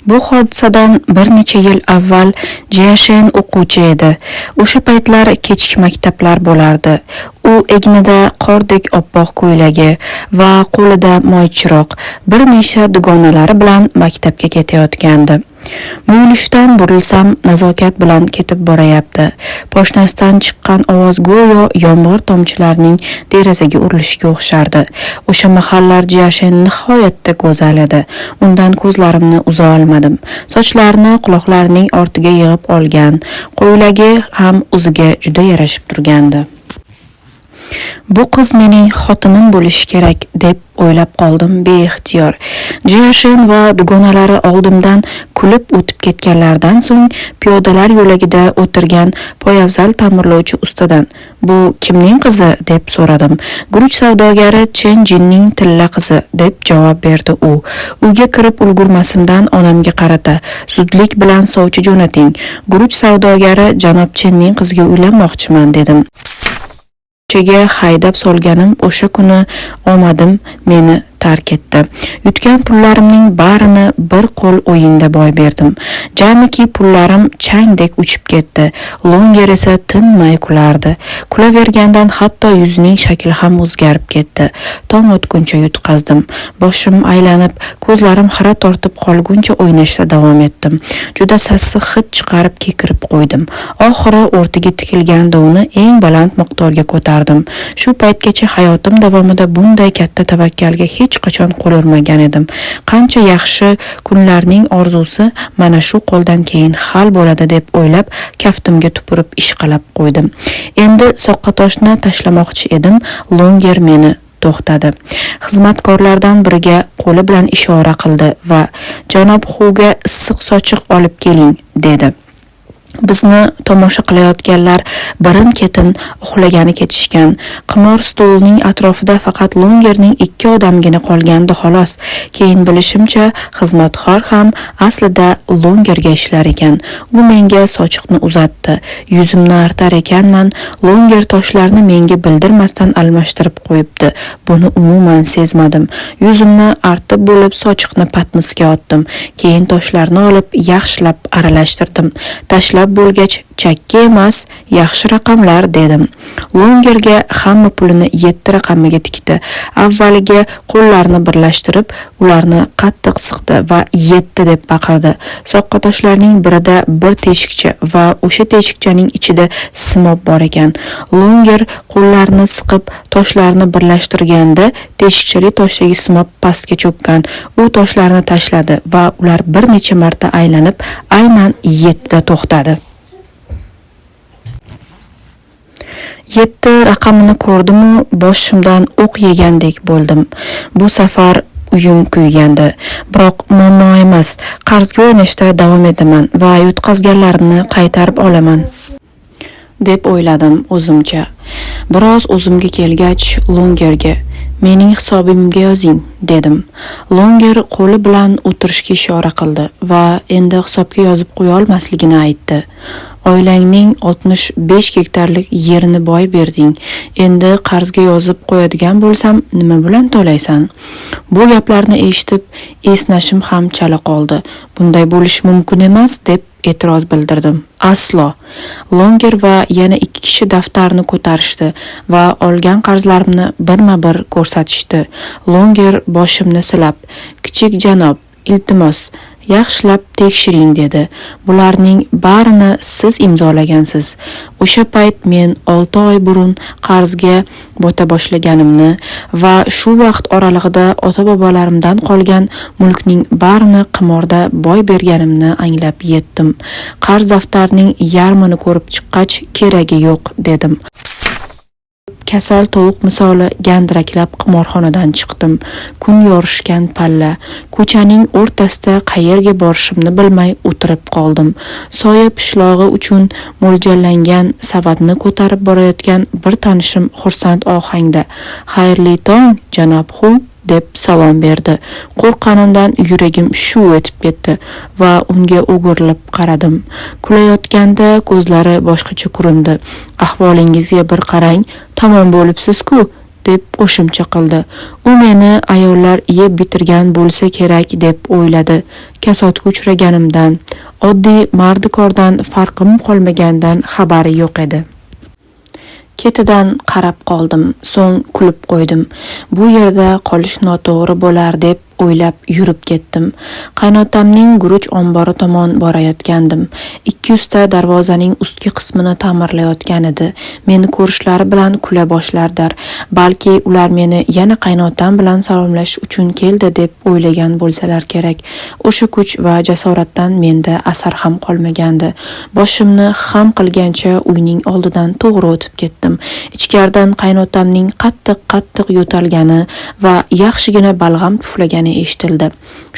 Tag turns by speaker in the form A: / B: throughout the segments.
A: Bu hodisadan bir necha yil avval Jiashen o'quvchi edi. O'sha paytlar kechki maktablar bo'lardi. U egnida qordek oppoq ko'ylagi va qo'lida moychiroq bir nechta dugonalari bilan maktabga ketayotgandi. Muyulishdan burilsam, nazokat bilan ketib borayapti. Poshnasidan chiqqan ovoz go'yo yomg'ir tomchilarining derazaga urilishiga o'xshardi. O'sha mahallar Jiashen nihoyatda go'zal edi. Undan ko'zlarimni uza olmadim. Sochlarini quloqlarining ortiga yig'ib olgan, ko'ylagi ham o'ziga juda yarashib turgandi. Bu qiz mening xotinim bo'lishi kerak deb o'ylab qoldim beixtiyor. Jiashen va dugonalari oldimdan kulib o'tib ketganlaridan so'ng piyodalar yo'lagida o'tirgan poyafzal ta'mirlovchi ustadan "Bu kimning qizi?" deb so'radim. "Guruch savdogari Chen Jinning tilla qizi" deb javob berdi u. Uyga kirib ulgurmasimdan onamga qarata "Zudlik bilan sovchi jo'nating. Guruch savdogari janob Chenning qiziga uylanmoqchiman" dedim. Ko'chaga haydab solganim o'sha kuni omadim meni tark etdi. Yutgan pullarimning barini bir qo'l o'yinda boy berdim. Jamiki pullarim changdek uchib ketdi. Longer esa tinmay kulardi. Kulavergandan hatto yuzining shakli ham o'zgarib ketdi. Tong otguncha yutqazdim. Boshim aylanib, ko'zlarim xira tortib qolguncha o'ynashda davom etdim. Juda sassiq hid chiqarib kekirib qo'ydim. Oxiri o'rtaga tikilgan dovni eng baland miqdorga ko'tardim. Shu paytgacha hayotim davomida bunday katta tavakkalga hech qachon qo'l urmagan edim. Qancha yaxshi kunlarning orzusi mana shu qo'ldan keyin hal bo'ladi deb o'ylab, kaftimga tupurib ishqalab qo'ydim. Endi soqqatoshni tashlamoqchi edim, Longer meni to'xtadi. Xizmatkorlardan biriga qo'li bilan ishora qildi va "Janob Xuga issiq sochiq olib keling" dedi. Bizni tomosha qilayotganlar birin-ketin uxlagani ketishgan. Qimor stolining atrofida faqat Longerning ikki odamgina qolgandi xolos. Keyin bilishimcha, xizmatkor ham aslida Longerga ishlar ekan. U menga sochiqni uzatdi. Yuzimni artar ekanman, Longer toshlarni menga bildirmasdan almashtirib qo'yibdi. Buni umuman sezmadim. Yuzimni artib bo'lib sochiqni patnisga otdim. Keyin toshlarni olib yaxshilab aralashtirdim. Tashlab bo'lgach, chakka emas, yaxshi raqamlar dedim. Longerga hamma pulini 7 raqamiga tikdi. Avvaliga qo'llarini birlashtirib, ularni qattiq siqdi va 7 deb baqirdi. Soqqatoshlarning birida bir teshikcha va o'sha teshikchaning ichida simob bor ekan. Longer qo'llarini siqib, toshlarni birlashtirganda teshikchali toshdagi simob pastga cho'kkan. U toshlarni tashladi va ular bir necha marta aylanib, aynan 7 da to'xtadi. 7 raqamini ko'rdim-u, boshimdan o'q yegandek bo'ldim. Bu safar uyim kuygandi. Biroq muammo emas, qarzga o'ynashda davom etaman va yutqazganlarimni qaytarib olaman deb o'yladim o'zimcha. Biroz o'zimga kelgach, Longerga "Mening hisobimga yozing" dedim. Longer qo'li bilan o'tirishga ishora qildi va endi hisobga yozib qo'ya olmasligini aytdi. Oilangning 65 gektarlik yerini boy berding. Endi qarzga yozib qo'yadigan bo'lsam, nima bilan to'laysan? Bu gaplarni eshitib, esnashim ham chala qoldi. Bunday bo'lishi mumkin emas deb e'tiroz bildirdim. Aslo. Longer va yana 2 kishi daftarni ko'tarishdi va olgan qarzlarimni birma-bir ko'rsatishdi. Longer boshimni silab, "Kichik janob, iltimos, yaxshilab tekshiring" dedi. Bularning barini siz imzolagansiz. O'sha payt men 6 oy burun qarzga bota boshlaganimni va shu vaqt oralig'ida ota-bobolarimdan qolgan mulkning barini qimorda boy berganimni anglab yetdim. Qarz daftarining yarmini ko'rib chiqqach, keragi yo'q dedim. Kasal tovuq misoli gandiraklab qimorxonadan chiqdim. Kun yorishgan palla. Ko'chaning o'rtasida qayerga borishimni bilmay o'tirib qoldim. Soya pishlog'i uchun mo'ljallangan savatni ko'tarib borayotgan bir tanishim xursand ohangda "Xayrli tong, janob Xu" deb salom berdi. Qo'rqqanimdan yuragim shuv etib ketdi va unga o'girilib qaradim. Kulayotganda ko'zlari boshqacha ko'rindi. "Ahvolingizga bir qarang, tamom bo'libsiz-ku" deb qo'shimcha qildi. U meni ayollar yeb bitirgan bo'lsa kerak deb o'yladi. Kasodga uchraganimdan, oddiy mardikordan farqim qolmaganidan xabari yo'q edi. Ketidan qarab qoldim, so'ng kulib qo'ydim. Bu yerda qolish noto'g'ri bo'lar deb o'ylab yurib ketdim. Qaynotamning guruch ombori tomon borayotgandim. Ikki usta darvozaning ustki qismini ta'mirlayotgan edi. Meni ko'rishlari bilan kula boshlardilar. Balki ular meni yana qaynotam bilan salomlashish uchun keldi deb o'ylagan bo'lsalar kerak. O'sha kuch va jasoratdan menda asar ham qolmagandi. Boshimni xam qilgancha uyning oldidan to'g'ri o'tib ketdim. Ichkaridan qaynotamning qattiq-qattiq yo'talgani va yaxshigina balg'am puflagani eshitildi.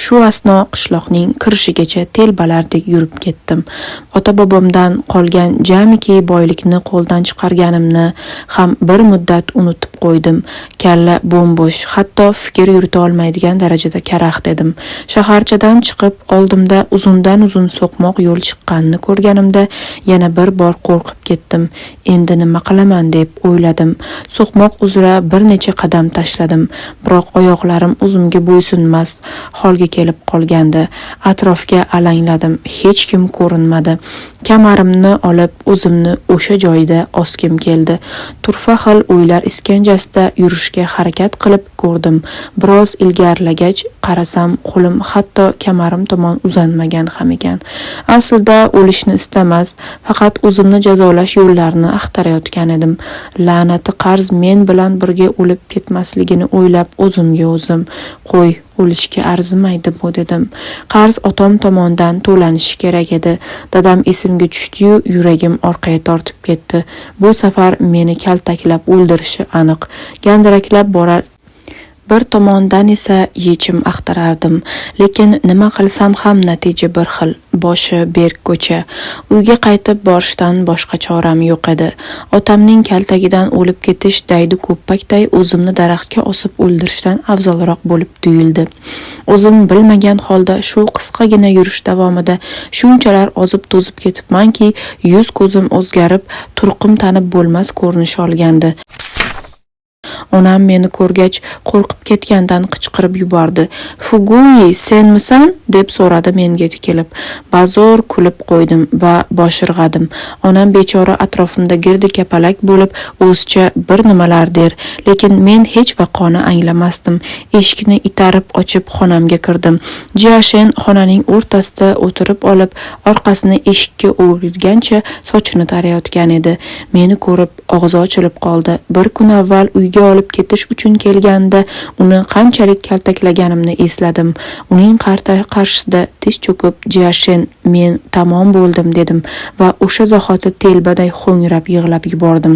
A: Shu asno qishloqning kirishigacha telbalardek yurib ketdim. Ota-bobomdan qolgan jamiki boylikni qo'ldan chiqarganimni ham bir muddat unutib qo'ydim. Kalla bo'm-bo'sh, hatto fikr yurita olmaydigan darajada karaxt edim. Shaharchadan chiqib, oldimda uzundan-uzun so'qmoq yo'l chiqqanini ko'rganimda yana bir bor qo'rqib ketdim. Endi nima qilaman deb o'yladim. So'qmoq uzra bir necha qadam tashladim, biroq oyoqlarim o'zimga bo'ysunmas holga kelib qolgandi. Atrofga alangladim, hech kim ko'rinmadi. Kamarimni olib, o'zimni o'sha joyda osgim keldi. Turfa xil o'ylar iskanjasida yurishga harakat qilib ko'rdim. Biroz ilgarilagach qarasam, qo'lim hatto kamarim tomon uzanmagan ham ekan. Aslida o'lishni istamas, faqat o'zimni jazolash yo'llarini axtarayotgan edim. La'nati qarz men bilan birga o'lib ketmasligini o'ylab o'zimga o'zim, qo'y, o'lishga arzimaydi bu dedim. Qarz otam tomonidan to'lanishi kerak edi. Dadam esimga tushdi-yu, yuragim orqaga tortib ketdi. Bu safar meni kaltaklab o'ldirishi aniq. Gandiraklab borar. Bir tomondan esa yechim axtarardim, lekin nima qilsam ham natija bir xil, boshi berk ko'cha. Uyga qaytib borishdan boshqa choram yo'q edi. Otamning kaltagidan o'lib ketish daydi ko'ppakday o'zimni daraxtga osib o'ldirishdan afzalroq bo'lib tuyuldi. O'zim bilmagan holda shu qisqagina yurish davomida shunchalar ozib-to'zib ketibmanki, yuz-ko'zim o'zgarib, turqim tanib bo'lmas ko'rinish olgandi. Onam meni ko'rgach qo'rqib ketgandan qichqirib yubordi. "Fuguyi, senmisan?" deb so'radi menga tikilib. Bazo'r kulib qo'ydim va bosh irg'adim. Onam bechora atrofimda girdi kapalak bo'lib, o'zicha bir nimalar der, lekin men hech vaqoni anglamasdim. Eshikni itarib ochib xonamga kirdim. Jiashen xonaning o'rtasida o'tirib olib, orqasini eshikka o'girgancha sochini tarayotgan edi. Meni ko'rib og'zi ochilib qoldi. Bir kun avval uyga olib ketish uchun kelganda uni qanchalik kaltaklaganimni esladim. Uning qarshisida tiz cho'kib, "Jiashen, men tamom bo'ldim" dedim va o'sha zahoti telbaday ho'ngrab yig'lab yubordim.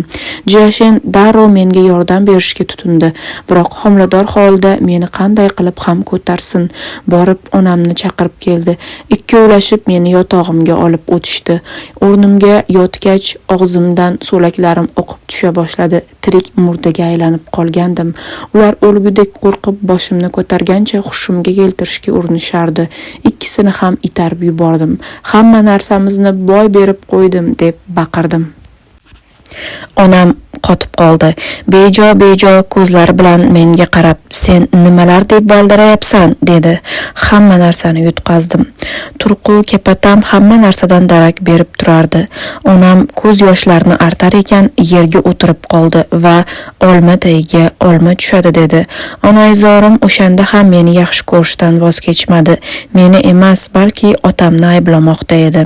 A: Jiashen darrov menga yordam berishga tutindi, biroq homilador holda meni qanday qilib ham ko'tarsin. Borib onamni chaqirib keldi. Ikkovlashib meni yotog'imga olib o'tishdi. O'rnimga yotgach og'zimdan so'laklarim oqib tusha boshladi. Tirik murdaga aylanib qolgandim. Ular o'lgudek qo'rqib boshimni ko'targancha hushimga keltirishga urinishardi. Ikkisini ham itarib yubordim. "Hamma narsamizni boy berib qo'ydim" deb baqirdim. Onam qotib qoldi. Bejo-bejo ko'zlari bilan menga qarab, "Sen nimalar deb valdirayapsan?" dedi. Hamma narsani yutqazdim. Turqu kapatam hamma narsadan darak berib turardi. Onam ko'z yoshlarini artar ekan, yerga o'tirib qoldi va "Olma tagiga olma tushadi" dedi. Onaizorim o'shanda ham meni yaxshi ko'rishdan voz kechmadi. Meni emas, balki otamni ayblamoqda edi.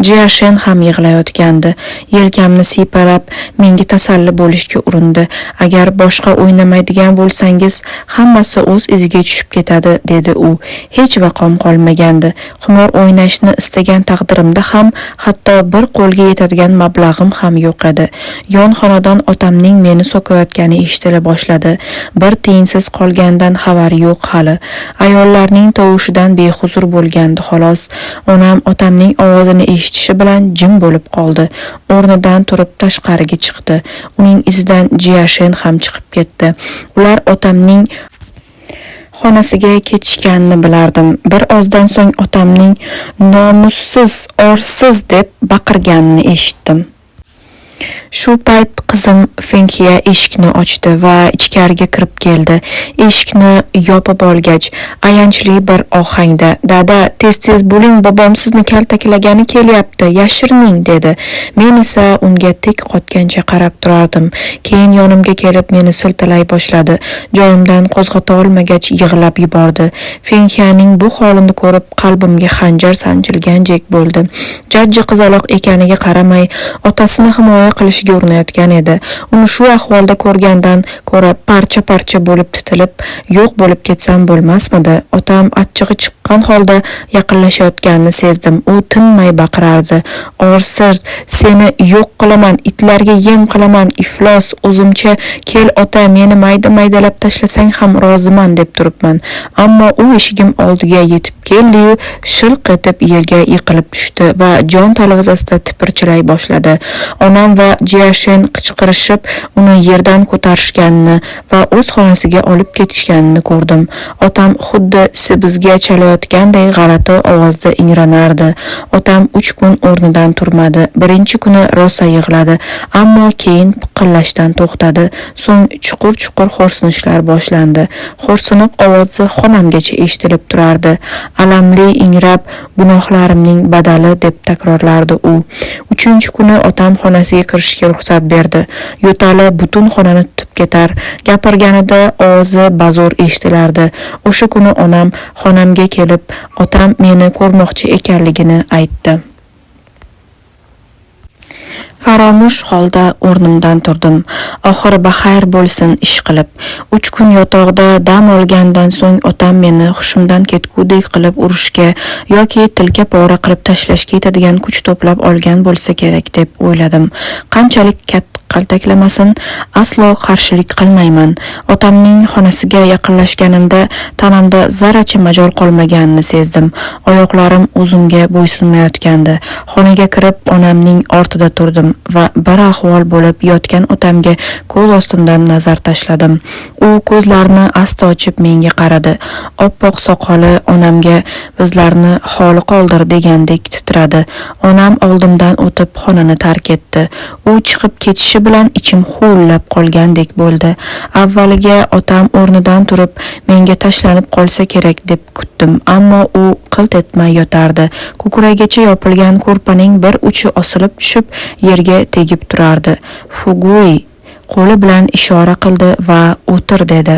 A: Jiashen ham yig'layotgandi. Yelkamni siypalab menga tasalli bo'lishga urindi. "Agar boshqa o'ynamaydigan bo'lsangiz, hammasi o'z iziga tushib ketadi" dedi u. Hech vaqom qolmagandi. Qimor o'ynashni istagan taqdirimda ham hatto bir qo'lga yetadigan mablag'im ham yo'q edi. Yon xonadan otamning meni so'kayotgani eshitila boshladi. Bir tiyinsiz qolgandan xabari yo'q hali. Ayollarning tovushidan behuzur bo'lgandi xolos. Onam otamning ovozini eshitishi bilan jim bo'lib qoldi. O'rnidan turib tashqariga chiqdi. Uning izidan Jiashen ham chiqib ketdi. Ular otamning xonasiga ketishganini bilardim. Bir ozdan so'ng otamning "Nomussiz, orsiz" deb baqirganini eshitdim. Shu payt qizim Fenxiya eshikni ochdi va ichkariga kirib keldi. Eshikni yopib olgach, ayanchli bir ohangda: "Dada, tez-tez bo'ling, bobom sizni kaltaklagani kelyapti, yashirining", dedi. Men esa unga tik qotgancha qarab turardim. Keyin yonimga kelib meni siltalay boshladi. Joyimdan qo'zg'ata olmagach yig'lab yubordi. Fenxiyaning bu holini ko'rib qalbimga xanjar sanchilgandek bo'ldi. Jajji qizaloq ekaniga qaramay, otasini himoya qilishiga urinayotgan edi. Uni shu ahvolda ko'rgandan ko'ra parcha-parcha bo'lib titilib, yo'q bo'lib ketsam bo'lmasmidi? Otam achchig'i chiqqan holda yaqinlashayotganini sezdim. U tinmay baqirardi: "Orsiz, seni yo'q qilaman, itlarga yem qilaman, iflos!" O'zimcha, "Kel ota, meni mayda-maydalab tashlasang ham roziman", deb turibman. Ammo u eshigim oldiga yetib keldi-yu, shilq etib yerga yiqilib tushdi va jon talvasasida tipirchilay boshladi. Onam va Jiashen qichqirishib uni yerdan ko'tarishganini va o'z xonasiga olib ketishganini ko'rdim. Otam xuddi sebizga chalayotganday g'alati ovozda ingranardi. Otam 3 kun o'rnidan turmadi. Birinchi kuni rosa yig'ladi, ammo keyin piqillashdan to'xtadi. So'ng chuqur-chuqur xo'rsinishlar boshlandi. Xo'rsiniq ovozi xonamgacha eshitilib turardi. Alamli ingrab, "Gunohlarimning badali", deb takrorlardi u. 3-kuni otam xonasiga kirishga ruxsat berdi. Yo'tali butun xonani tutib ketar. Gapirganida ovozi bazo'r eshitilardi. O'sha kuni onam xonamga kelib, otam meni ko'rmoqchi ekanligini aytdi. Faromush holda o'rnimdan turdim. Oxiri baxayr bo'lsin ish qilib. 3 kun yotoqda dam olgandan so'ng otam meni hushimdan ketgudek qilib urishga yoki tilka pora qilib tashlashga yetadigan kuch to'plab olgan bo'lsa kerak deb o'yladim. Qanchalik kaltaklamasin, aslo qarshilik qilmayman. Otamning xonasiga yaqinlashganimda tanamda zarracha majol qolmaganini sezdim. Oyoqlarim o'zimga bo'ysunmayotgandi. Xonaga kirib onamning ortida turdim va bir ahvol bo'lib yotgan otamga ko'z ostimdan nazar tashladim. U ko'zlarini asta ochib menga qaradi. Oppoq soqoli onamga bizlarni xoli qoldir degandek titradi. Onam oldimdan o'tib xonani tark etdi. U chiqib ketishi bilan ichim huvillab qolgandek bo'ldi. Avvaliga otam o'rnidan turib menga tashlanib qolsa kerak deb kutdim, ammo u qilt etmay yotardi. Ko'kragigacha yopilgan ko'rpaning bir uchi osilib tushib yerga tegib turardi. "Fugui", qo'li bilan ishora qildi va "O'tir", dedi.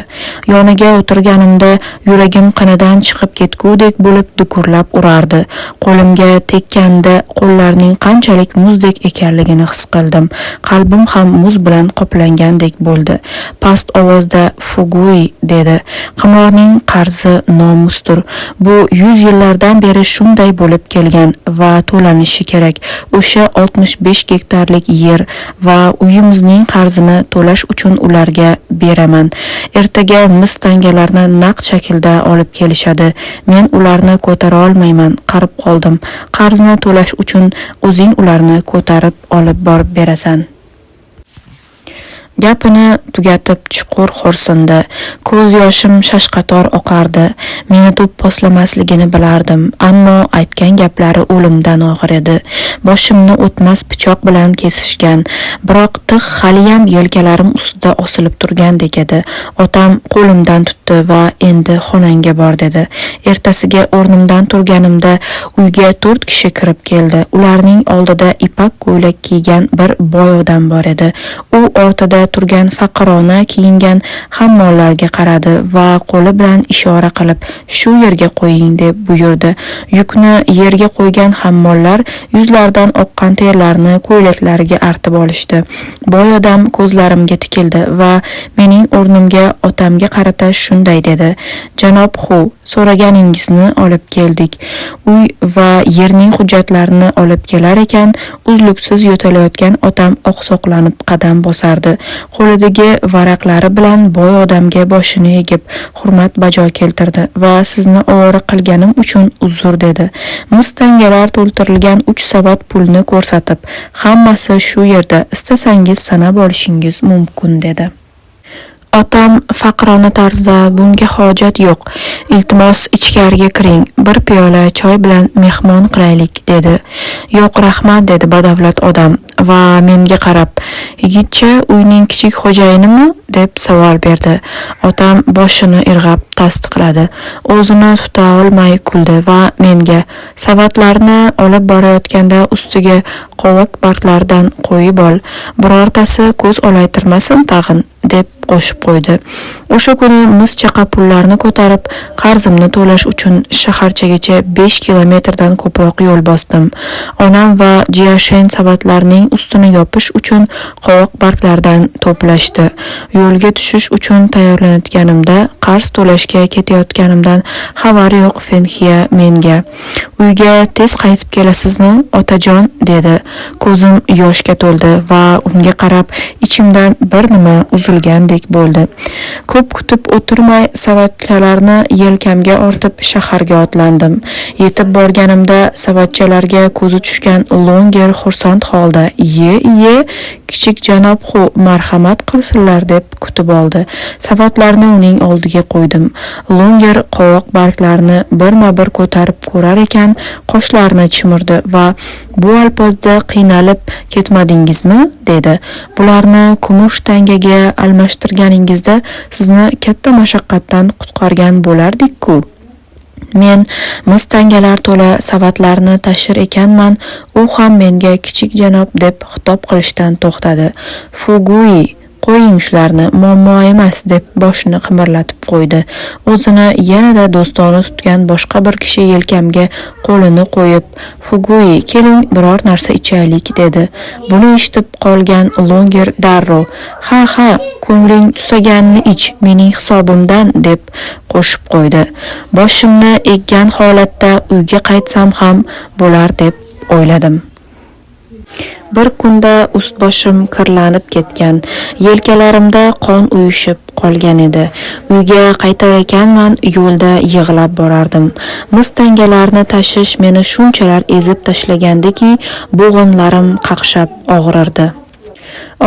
A: Yoniga o'tirganimda yuragim qinidan chiqib ketgudek bo'lib dukurlab urardi. Qo'limga tekkanda qo'llarining qanchalik muzdek ekanligini his qildim. Qalbim ham muz bilan qoplangandek bo'ldi. Past ovozda "Fugui", dedi. Qimorning qarzi nomusdir. Bu 100 yillardan beri shunday bo'lib kelgan va to'lanishi kerak. O'sha 65 gektarlik yer va uyimizning qarzini to'lash uchun ularga beraman. Ertaga mis tangalarni naqd shaklda olib kelishadi. Men ularni ko'tara olmayman, qarib qoldim. Qarzni to'lash uchun o'zing ularni ko'tarib olib borib berasan. Gapini tugatib chuqur xo'rsindi. Ko'z yoshim shashqator oqardi. Meni do'pposlamasligini bilardim, ammo aytgan gaplari o'limdan og'ir edi. Boshimni o'tmas pichoq bilan kesishgan, biroq tig' haliyam yelkalarim ustida osilib turgandek edi. Otam qo'limdan tutdi va "Endi xonangga bor", dedi. Ertasiga o'rnimdan turganimda uyga 4 kishi kirib keldi. Ularning oldida ipak ko'ylak kiygan bir boy odam bor edi. U ortada turgan faqirona kiyingan hammollarga qaradi va qo'li bilan ishora qilib, "Shu yerga qo'ying", deb buyurdi. Yukni yerga qo'ygan hammollar yuzlaridan oqqan terlarni ko'ylaklariga artib olishdi. Boy odam ko'zlarimga tikildi va mening o'rnimga otamga qarata shunday dedi: "Janob Xu, so'raganingizni olib keldik." Uy va yerning hujjatlarini olib kelar ekan, uzluksiz yo'talayotgan otam oqsoqlanib qadam bosardi. Qo'lidagi varaqlari bilan boy odamga boshini egib, hurmat bajo keltirdi va "Sizni ovora qilganim uchun uzr", dedi. Mis tangalar to'ltirilgan 3 savat pulni ko'rsatib, "Hammasi shu yerda, istasangiz sanab olishingiz mumkin", dedi. Otam faqirona tarzda "Bunga hojat yo'q. Iltimos, ichkariga kiring. Bir piyola choy bilan mehmon qilaylik", dedi. "Yo'q, rahmat", dedi badavlat odam. va menga qarab, "Yigitcha uyning kichik xo'jayinimi?" deb savol berdi. Otam boshini irg'ab tasdiqladi. O'zini tuta olmay kuldi va menga, "Savatlarni olib borayotganda ustiga qovoq barglaridan qo'yib ol, birortasi ko'z olaytirmasin tag'in", deb qo'shib qo'ydi. O'sha kuni mis chaqa pullarni ko'tarib, qarzimni to'lash uchun shaharchagacha 5 kilometrdan ko'proq yo'l bosdim. Onam va Jiashen savatlarning ustini yopish uchun qovoq barglaridan to'plashdi. Yo'lga tushish uchun tayyorlanayotganimda qarz to'lashga ketayotganimdan xabari yo'q Fenxiya menga, "Uyga tez qaytib kelasizmi, otajon?" dedi. Ko'zim yoshga to'ldi va unga qarab ichimdan bir nima uzilgandek bo'ldi. Ko'p kutib o'tirmay savatchalarni yelkamga ortib shaharga otlandim. Yetib borganimda savatchalarga ko'zi tushgan Longer xursand holda, "Iye, iye, kichik janob Xu marhamat qilsinlar", deb kutib oldi. Savatlarni uning oldiga qo'ydim. Longer qovoq barglarini birma-bir ko'tarib ko'rar ekan, qoshlarini chimirdi va "Bu alpozda qiynalib ketmadingizmi?" dedi. "Bularni kumush tangaga almashtirganingizda sizni katta mashaqqatdan qutqargan bo'lardik-ku." Men mis tangalar to'la savatlarni tashir ekanman, u ham menga kichik janob deb xitob qilishdan to'xtadi. "Fugui, qo'ying shularni, muammo emas", deb boshini qimirlatib qo'ydi. O'zini yanada do'stona tutgan boshqa bir kishi yelkamga qo'lini qo'yib, "Fugui, keling, biror narsa ichaylik", dedi. Buni eshitib qolgan Longer darrov, "Ha, ha, ko'ngling tusaganini ich, mening hisobimdan", deb qo'shib qo'ydi. Boshimni eggan holatda uyga qaytsam ham bo'lar deb o'yladim. Bir kunda ust-boshim kirlanib ketgan, yelkalarimda qon uyushib qolgan edi. Uyga qaytar ekanman, yo'lda yig'lab borardim. Mis tangalarni tashish meni shunchalar ezib tashlagandiki, bo'g'inlarim qaqshab og'rirdi.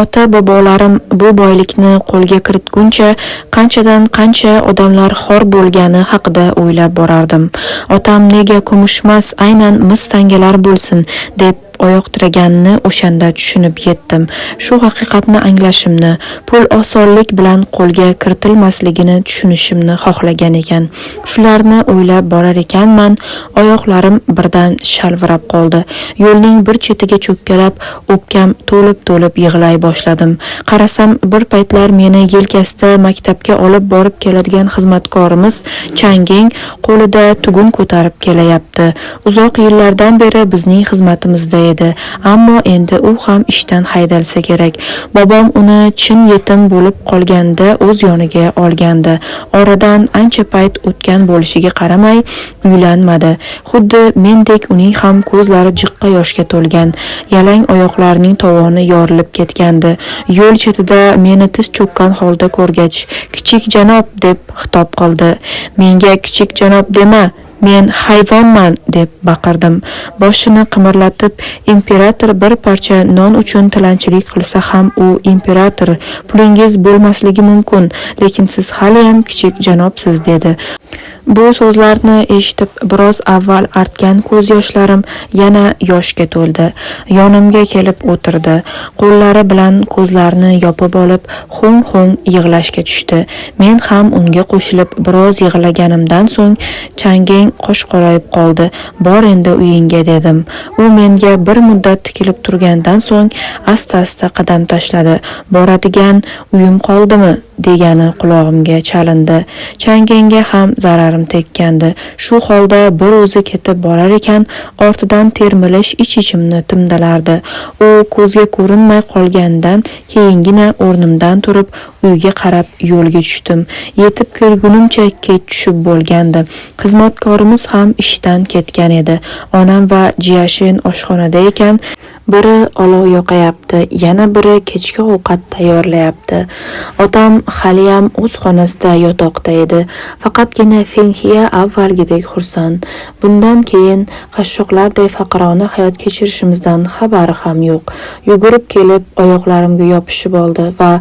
A: Ota-bobolarim bu boylikni qo'lga kiritguncha qanchadan qancha odamlar xor bo'lgani haqida o'ylab borardim. Otam nega kumushmas, aynan mis tangalar bo'lsin deb oyoq tiraganini o'shanda tushunib yetdim. Shu haqiqatni anglashimni, pul osonlik bilan qo'lga kiritilmasligini tushunishimni xohlagan ekan. Shularni o'ylab borar ekanman, oyoqlarim birdan shalvirab qoldi. Yo'lning bir chetiga cho'kkalab, o'pkam to'lib-to'lib yig'lay boshladim. Qarasam, bir paytlar meni yelkasida maktabga olib borib keladigan xizmatkorimiz Changeng qo'lida tugun ko'tarib kelayapti. Uzoq yillardan beri bizning xizmatimizda edi, ammo endi u ham ishdan haydalsa kerak. Bobom uni chin yetim bo'lib qolganda o'z yoniga olgandi. Oradan ancha payt o'tgan bo'lishiga qaramay uylanmadi. Xuddi mendek uning ham ko'zlari jiqqa yoshga to'lgan, yalang oyoqlarining tovoni yorilib ketgandi. Yo'l chetida meni tiz cho'kkan holda ko'rgach, "Kichik janob", deb xitob qildi. "Menga kichik janob dema, men hayvonman", deb baqirdim. Boshini qimirlatib, imperator bir parcha non uchun tilanchilik qilsa ham u imperator, pulingiz bo'lmasligi mumkin, lekin siz haliyam kichik janobsiz, dedi. Bu so'zlarni eshitib, biroz avval artgan ko'z yoshlarim yana yoshga to'ldi. Yonimga kelib o'tirdi. Qo'llari bilan ko'zlarini yopib olib, ho'ng-ho'ng yig'lashga tushdi. Men ham unga qo'shilib biroz yig'laganimdan so'ng Changeng qosh qorayib qoldi. "Bor endi uyingga", dedim. U menga bir muddat tikilib turgandan so'ng asta-asta qadam tashladi. "Boradigan uyim qoldimi?" degani qulog'imga chalindi. Changengga ham zararim tekkandi. Shu holda bir o'zi ketib borar ekan, ortidan termilish ich-ichimni timdalardi. U ko'zga ko'rinmay qolganidan keyingina o'rnimdan turib, uyga qarab yo'lga tushdim. Yetib kelgunimcha kech tushib bo'lgandi. Xizmatkorimiz ham ishdan ketgan edi. Onam va Jiashen oshxonada ekan, biri olov yoqayapti, yana biri kechki ovqat tayyorlayapti. Otam haliyam o'z xonasida yotoqda edi. Faqatgina Fenxiya avvalgidek xursand. Bundan keyin qashshoqlarday faqirona hayot kechirishimizdan xabari ham yo'q. Yugurib kelib oyoqlarimga yopishib oldi va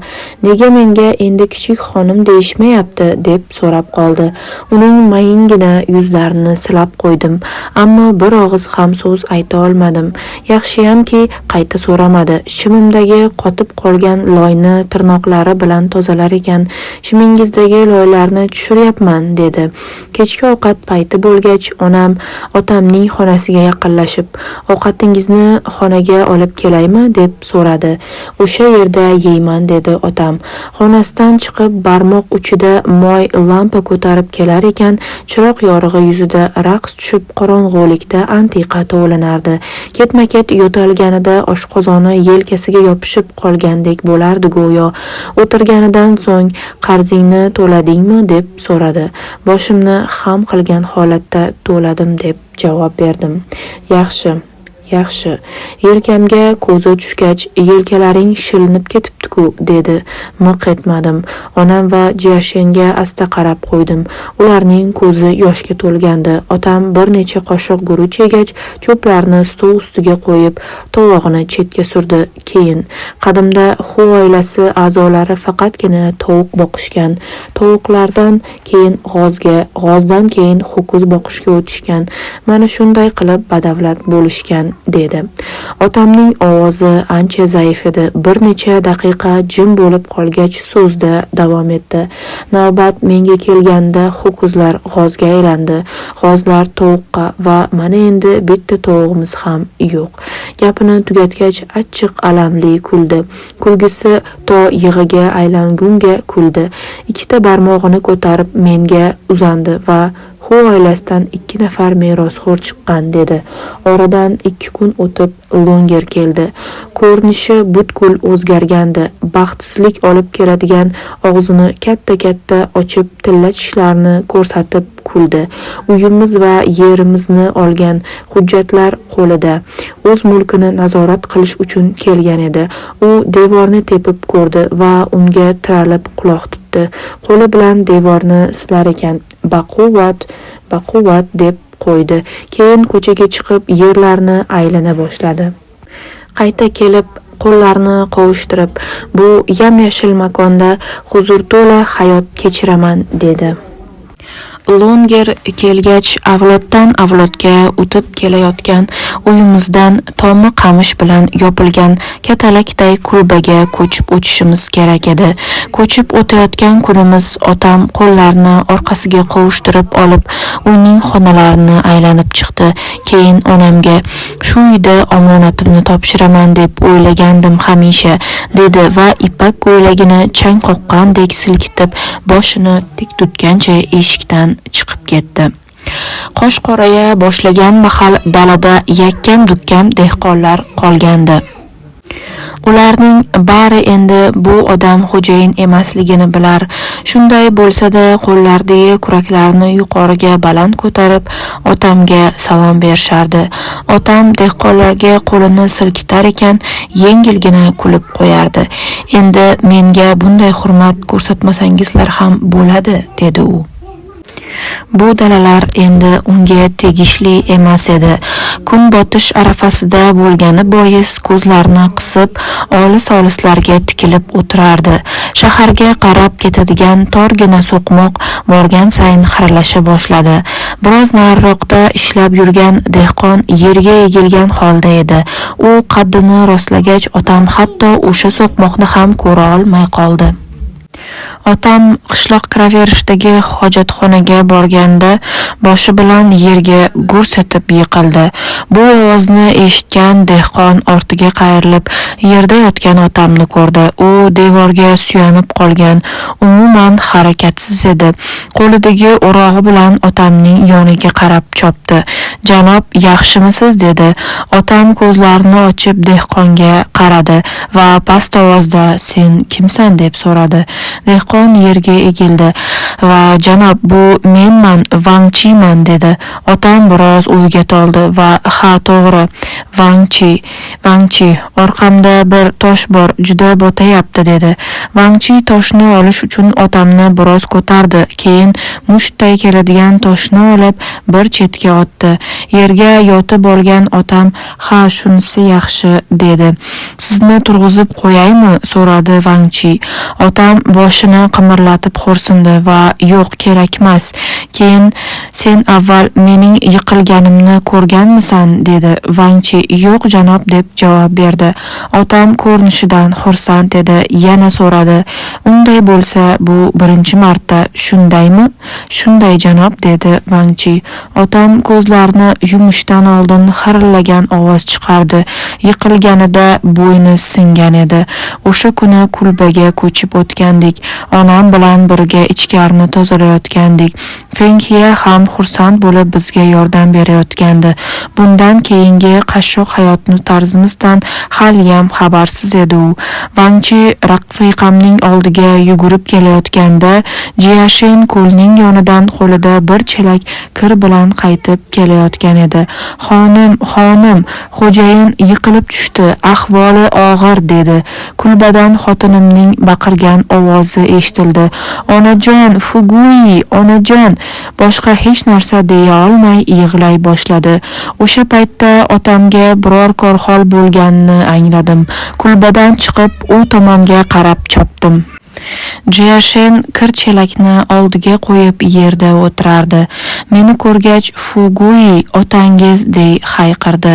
A: "Nega menga endi kichik xonim deyishmayapti?" deb so'rab qoldi. Uning mayingina yuzlarini silab qo'ydim, ammo bir og'iz ham so'z ayta olmadim. Yaxshiyamki, Aytdimki, qayta so'ramadi. Shimimdagi qotib qolgan loyni tirnoqlari bilan tozalar ekan, "Shimingizdagi loylarni tushiryapman", dedi. Kechki ovqat payti bo'lgach, onam otamning xonasiga yaqinlashib, "Ovqatingizni xonaga olib kelaymi?" deb so'radi. "O'sha yerda yeyman", dedi otam. Xonasidan chiqib, barmoq uchida moy lampa ko'tarib kelar ekan, chiroq yorug'i yuzida raqs tushib, qorong'ulikda antiqa tovlanardi. Ketma-ket yo'talganida oshqozoni yelkasiga yopishib qolgandek bo'lardi go'yo. O'tirganidan so'ng, "Qarzingni to'ladingmi?" deb so'radi. Boshimni xam qilgan holatda "To'ladim", deb javob berdim. "Yaxshi, yaxshi." Yelkamga ko'zi tushgach, "Yelkalaring shilinib ketibdi-ku", dedi. Miq etmadim. Onam va Jiashenga asta qarab qo'ydim. Ularning ko'zi yoshga to'lgandi. Otam bir necha qoshiq guruch yegach, cho'plarni stol ustiga qo'yib, tovog'ini chetga surdi. Keyin, "Qadimda Xu oilasi a'zolari faqatgina tovuq boqishgan. Tovuqlardan keyin g'ozga, g'ozdan keyin ho'kiz boqishga o'tishgan. Mana shunday qilib badavlat bo'lishgan", dedi. Otamning ovozi ancha zaif edi. Bir necha daqiqa jim bo'lib qolgach, so'zda davom etdi. "Navbat menga kelganda ho'kizlar g'ozga aylandi, g'ozlar tovuqqa va mana endi bitta tovug'imiz ham yo'q." Gapini tugatgach, achchiq alamli kuldi. Kulgisi to yig'iga aylangunga kuldi. Ikkita barmog'ini ko'tarib menga uzandi va "Xu oilasidan 2 nafar merosxo'r chiqqan", dedi. Oradan 2 kun o'tib Longer keldi. Ko'rinishi butkul o'zgargandi. Baxtsizlik olib keladigan og'zini katta-katta ochib, tilla tishlarini ko'rsatib kuldi. Uyimiz va yerimizni olgan, hujjatlar qo'lida. O'z mulkini nazorat qilish uchun kelgan edi. U devorni tepib ko'rdi va unga tiralib quloq tutdi. Qo'li bilan devorni silar ekan, "Baquvvat, baquvvat", deb qo'ydi. Keyin ko'chaga chiqib yerlarni aylana boshladi. Qayta kelib qo'llarini qovushtirib, "Bu yam-yashil makonda huzur to'la hayot kechiraman", dedi. Longer kelgach, avloddan avlodga o'tib kelayotgan uyimizdan tomi qamish bilan yopilgan katalakday kulbaga ko'chib o'tishimiz kerak edi. Ko'chib o'tayotgan kunimiz otam qo'llarini orqasiga qovushtirib olib, uyning xonalarini aylanib chiqdi. Keyin onamga, "Shu uyda omonatimni topshiraman deb o'ylagandim hamisha", dedi va ipak ko'ylagini chang qoqqandek silkitib, boshini tik tutgancha eshikdan chiqib ketdi. Qosh qoraya boshlagan mahal dalada yakkam-dukkam dehqonlar qolgandi. Ularning bari endi bu odam xo'jayin emasligini bilar. Shunday bo'lsa-da, qo'llaridagi kuraklarini yuqoriga baland ko'tarib, otamga salom berishardi. Otam dehqonlarga qo'lini silkitar ekan, yengilgina kulib qo'yardi. "Endi menga bunday hurmat ko'rsatmasangizlar ham bo'ladi", dedi u. Bu dalalar endi unga tegishli emas edi. Kun botish arafasida bo'lgani bois ko'zlarini qisib, olis-olislarga tikilib o'tirardi. Shaharga qarab ketadigan torgina so'qmoq borgan sayin xiralasha boshladi. Biroz nariroqda ishlab yurgan dehqon yerga egilgan holda edi. U qaddini rostlagach, otam hatto o'sha so'qmoqni ham ko'ra olmay qoldi. Otam qishloq kiraverishdagi hojatxonaga borganda boshi bilan yerga gurs etib yiqildi. Bu ovozni eshitgan dehqon ortiga qayrilib, yerda yotgan otamni ko'rdi. U devorga suyanib qolgan, umuman harakatsiz edi. Qo'lidagi o'rog'i bilan otamning yoniga qarab chopdi. "Janob, yaxshimisiz?" dedi. Otam ko'zlarini ochib dehqonga qaradi va past ovozda, "Sen kimsan?" deb so'radi. Dehqon yerga egildi va, "Janob, bu menman, Vang Chiman", dedi. Otam biroz o'yga toldi va, "Ha, to'g'ri, Vang Chi, Vang Chi, orqamda bir tosh bor, juda botayapti", dedi. Vang Chi toshni olish uchun otamni biroz ko'tardi, keyin mushtday keladigan toshni olib bir chetga otdi. Yerga yotib olgan otam, "Ha, shunisi yaxshi", dedi. "Sizni turg'izib qo'yaymi?" so'radi Vang Chi. Otam Boshini qimirlatib xo'rsindi va yo'q, kerakmas. Keyin sen avval mening yiqilganimni ko'rganmisan, dedi. Vang Chi yo'q janob, deb javob berdi. Otam ko'rinishidan xursand edi. Yana so'radi. Unday bo'lsa, bu birinchi marta, shundaymi? Shunday janob, dedi Vang Chi. Otam ko'zlarini yumishdan oldin xirillagan ovoz chiqardi. Yiqilganida bo'yni singan edi. O'sha kuni kulbaga ko'chib o'tgandik. Onam bilan birga ichkarini tozalayotgandik. Feng Xie ham xursand bo'lib bizga yordam berayotgandi. Bundan keyingi qashshoq hayotni tarzimizdan haliyam xabarsiz edi u. Vang Chi rafiqamning oldiga yugurib kelayotganda Jiashen ko'lning yonidan qo'lida bir chelak kir bilan qaytib kelayotgan edi. Xonim, xonim, xo'jayin yiqilib tushdi, ahvoli og'ir, dedi. Kulbadan xotinimning baqirgan ovozi eshitildi. Onajon, Fugui, onajon. Boshqa hech narsa deya olmay yig'lay boshladi. O'sha paytda otamga biror korxol bo'lganini angladim. Kulbadan chiqib u tomonga qarab chopdim. Jiashen kir chelakni oldiga qo'yib yerda o'tirardi. Meni ko'rgach, Fugui, otangiz, dey hayqirdi.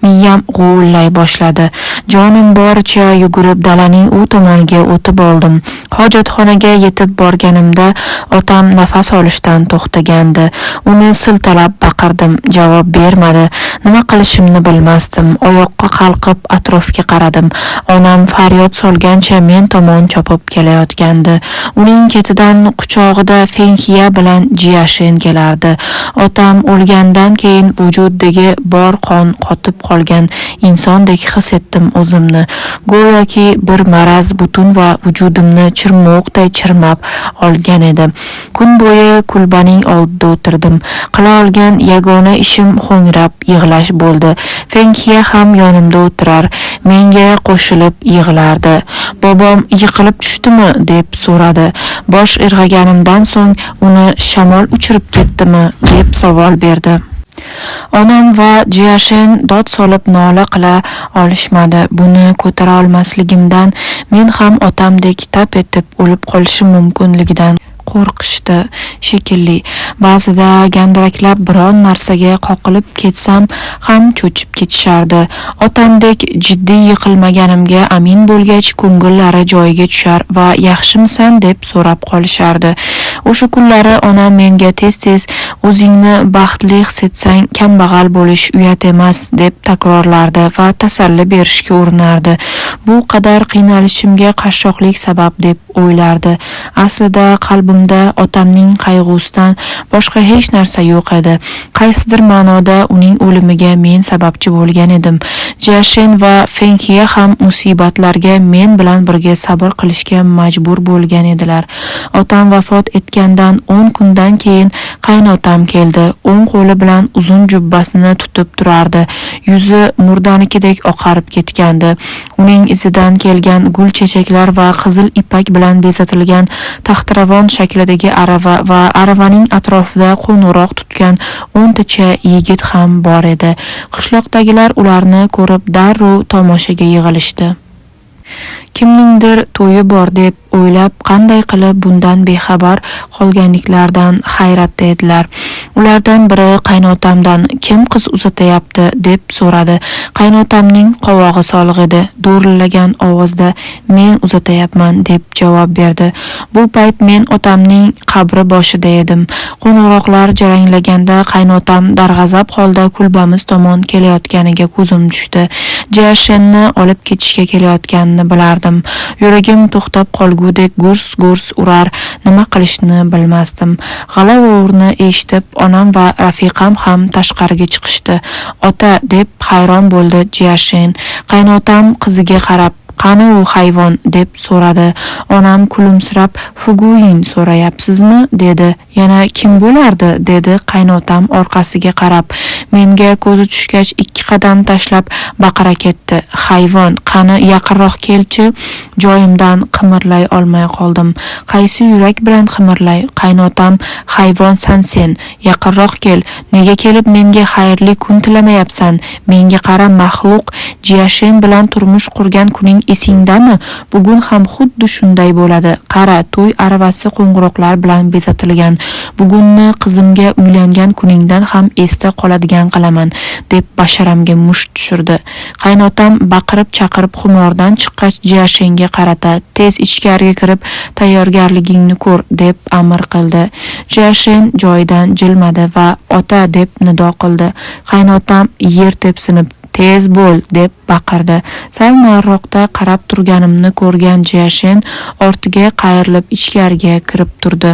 A: Miyam g'uvillay boshladi. Jonim boricha yugurib dalaning u tomoniga o'tib oldim. Hojatxonaga yetib borganimda otam nafas olishdan to'xtagandi. Uni siltalab baqirdim, javob bermadi. Nima qilishimni bilmasdim. Oyoqqa qalqib atrofga qaradim. Onam faryod solgancha men tomon chopib kelayotgandi. Uning ketidan quchog'ida Feng Xie bilan Jiashen kelardi. Otam o'lgandan keyin vujuddagi bor qon qotib qolgan insondek his etdim o'zimni. Go'yoki bir maraz butun va vujudimni chirmoqday chirmab olgan edi. Kun bo'yi kulbaning oldida o'tirdim. Qila olgan yagona ishim ho'ngrab yig'lash bo'ldi. Feng Xie ham yonimda o'tirar, menga qo'shilib yig'lardi. Bobom yiqilib tushdimi, deb so'radi. Bosh irg'aganimdan so'ng uni shamol uchirib ketdimi, deb savol berdi. Onam va Jiashen dod solib nola qila olishmadi. Buni ko'tara olmasligimdan, men ham otamdek tap etib o'lib qolishim mumkinligidan qo'rqishdi shekilli. Ba'zida gandiraklab biron narsaga qoqilib ketsam ham cho'chib ketishardi. Otamdek jiddiy yiqilmaganimga amin bo'lgach, ko'ngillari joyiga tushar va yaxshimisan, deb so'rab qolishardi. O'sha kunlari onam menga tez-tez o'zingni baxtli his etsang, kambag'al bo'lish uyat emas, deb takrorlardi va tasalli berishga urinardi. Bu qadar qiynalishimga qashshoqlik sabab deb o'ylardi. Aslida qalbimda otamning qayg'usidan boshqa hech narsa yo'q edi. Qaysidir ma'noda uning o'limiga men sababchi bo'lgan edim. Jiashen va Feng Xie ham musibatlarga men bilan birga sabr qilishga majbur bo'lgan edilar. Otam vafot etgandan 10 kundan keyin qaynotam keldi. O'ng qo'li bilan uzun jubbasini tutib turardi. Yuzi murdanikidek oqarib ketgandi. Uning izidan kelgan gul chechaklar va qizil ipak bilan bezatilgan taxtiravon shaklidagi arava va aravaning atrofida qo'ng'iroq tutgan 10 tacha yigit ham bor edi. Qishloqdagilar ularni ko'rib darrov tomoshaga yig'ilishdi. Kimningdir to'yi bor deb o'ylab, qanday qilib bundan bexabar qolganliklaridan hayratda edilar. Ulardan biri qaynotamdan kim qiz uzatayapti, deb so'radi. Qaynotamning qovog'i soliq edi. Do'rillagan ovozda men uzatayapman, deb javob berdi. Bu payt men otamning qabri boshida edim. Qo'ng'iroqlar jaranglaganda qaynotam darg'azab holda kulbamiz tomon kelayotganiga ko'zim tushdi. Jiashenni olib ketishga kelayotganini bilardim. Yuragim to'xtab qolgudek gurs-gurs urar, nima qilishni bilmasdim. G'ala-g'ovurni eshitib, onam va rafiqam ham tashqariga chiqishdi. Ota, deb hayron bo'ldi Jiashen. Qaynotam qiziga qarab, qani u hayvon, deb so'radi. Onam kulimsirab, Fuguyin so'rayapsizmi, dedi. Yana kim bo'lardi, dedi qaynotam orqasiga qarab. Menga ko'zi tushgach 2 qadam tashlab baqira ketdi. Hayvon, qani yaqinroq kelchi. Joyimdan qimirlay olmay qoldim. Qaysi yurak bilan qimirlay? Qaynotam, hayvonsan sen, yaqinroq kel. Nega kelib menga xayrli kun tilamayapsan? Menga qara, maxluq, Jiashen bilan turmush qurgan kuning Esingdami? Bugun ham xuddi shunday bo'ladi. Qara, to'y aravasi qo'ng'iroqlar bilan bezatilgan. Bugunni qizimga uylangan kuningdan ham esda qoladigan qilaman, deb basharamga musht tushirdi. Qaynotam baqirib-chaqirib xumordan chiqqach Jiashenga qarata, "Tez ichkariga kirib tayyorgarligingni ko'r", deb amr qildi. Jiashen joyidan jilmadi va "Ota" deb nido qildi. Qaynotam yer tepsinib, "Tez bo'l", deb baqirdi. Sal nariroqda qarab turganimni ko'rgan Jiashen ortiga qayrilib ichkariga kirib turdi.